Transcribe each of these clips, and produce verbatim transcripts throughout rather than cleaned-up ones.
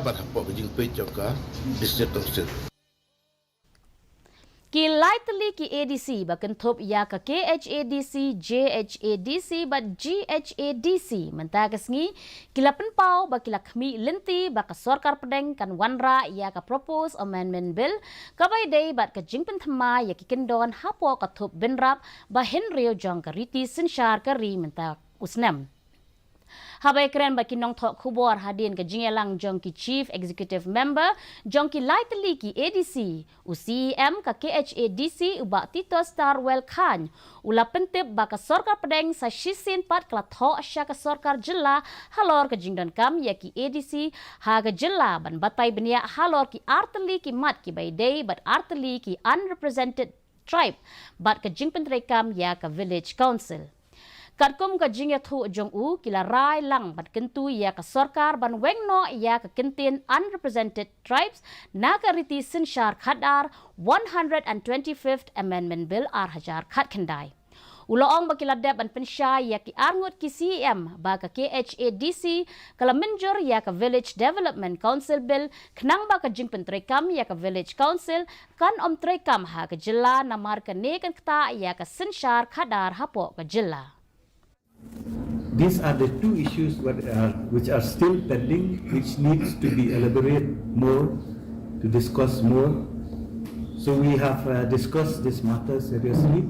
Pat hapoh ka jingpeit jong ka District Council. Ki lai tylli ki A D C ba kynthup ïa ka K H A D C, J H A D C bad G H A D C mynta ka sngi ki la pynpaw ba ki la khmih lynti ba ka sorkar pdeng kan wanrah ïa ka Proposed Amendment Bill kaba ïadei bad ka jingpynthama ïa ki kyndon hapoh ka thup bynrap ba hynriew jong ka riti synshar ka ri mynta u snem. Haba ïakren bad ki nongthoh khubor hadien ka jingïalang jong ki Chief Executive Member jong ki lai tylli ki A D C, u C E M ka K H A D C u Bah Titosstarwell Chyne u la pyntip ba ka sorkar pdeng sa shisien pat ka la thoh sha ka sorkar jylla halor ka jingdonkam ïa ki A D C ha ka jylla ban batai bniah halor ki ar tylli ki mat kiba ïadei bad ar tylli ki unrepresented tribe bad ka jingpyntreikam ïa ka Village Council. Katkum ka jingïathuh jong u, ki la rai lang ban kyntu ïa ka sorkar ban weng noh ïa ka kyntien unrepresented tribes na ka riti synshar khadar, one hundred and twenty-fifth Amendment Bill ar hajar khatkhyndai. U la ong ba ki la dep ban pynshai ïa ki arngut ki C E M ba ka K H A D C ka la mynjur ïa ka Village Development Council Bill khnang ba ka jingpyntreikam ïa ka Village Council kan ym treikam ha ka jylla namar kane kan ktah ïa ka synshar khadar hapoh ka jylla. These are the two issues what, uh, which are still pending, which needs to be elaborated more, to discuss more. So we have uh, discussed this matter seriously.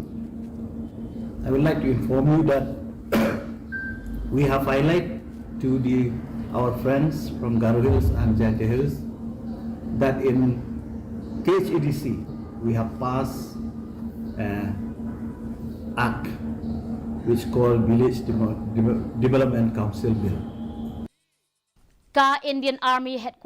I would like to inform you that we have highlighted to the our friends from Garo Hills and Jaintia Hills that in K H A D C we have passed uh, Act which called Village Demo- Demo- Development Council Bill. Ka Indian Army Headquarters